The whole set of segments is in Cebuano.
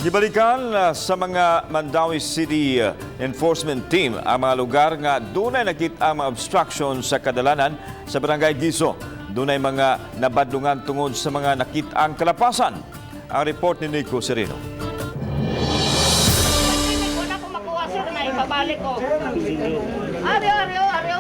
Gibalikan sa mga Mandaue City Enforcement Team ang mga lugar nga dunay nakita ang mga obstruction sa kadalanan sa Barangay Guizo. Dunay mga nabadlungan tungod sa mga nakita ang kalapasan. Ang report ni Nico Sereno. Wala ko makuha, sir, na ibabalik ko. Aryo, aryo, aryo.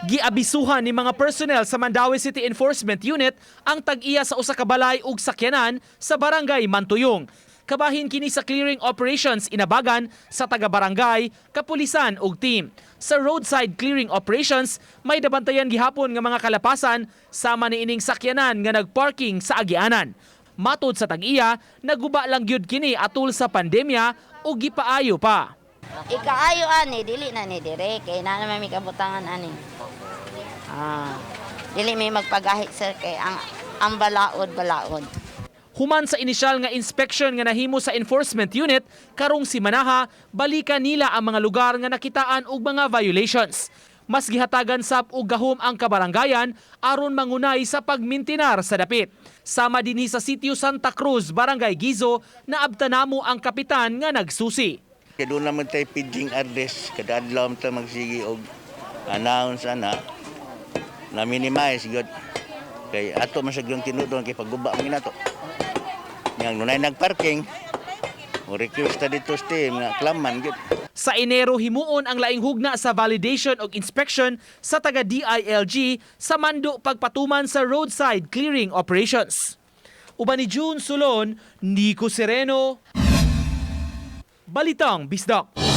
Giabisuhan ni mga personnel sa Mandaue City Enforcement Unit ang tag-iya sa usa ka balay ug sakyanan sa Barangay Mantuyong. Kabahin kini sa clearing operations inabagan sa taga-barangay, kapulisan ug team. Sa roadside clearing operations, may nabantayan gihapon nga mga kalapasan sama ni ining sakyanan nga nagparking sa agianan. Matod sa tag-iya, naguba lang gyud kini atul sa pandemya ug gipaayo pa. Ikaayo ani, dili na ni dire kay na naman may kabutangan ani. Ah, dili may magpagahi, sir, kay ang balaod balaod. Human sa inisyal nga inspection nga nahimo sa enforcement unit, karong simanaha, balikan nila ang mga lugar nga nakitaan og mga violations. Mas gihatagan sab og gahom ang kabarangayan aron mangunay sa pagmintinar sa dapit. Sama dinhi sa Sitio Santa Cruz, Barangay Guizo, naabtanamo ang kapitan nga nagsusi. Kaya doon naman tayo pidging address, kada adlaw man tayo magsige og announce ana na minimize gyud. Kay ato man sa gyud tinuod kay pagguba man nato. Yang dunay nagparking, mo request ta dito sa team nga klaman gyud. Sa Enero himuon ang laing hugna sa validation ug inspection sa taga DILG sa mando pagpatuman sa roadside clearing operations. Uban ni June Sulon, Nico Sereno, Balitang Bisdak.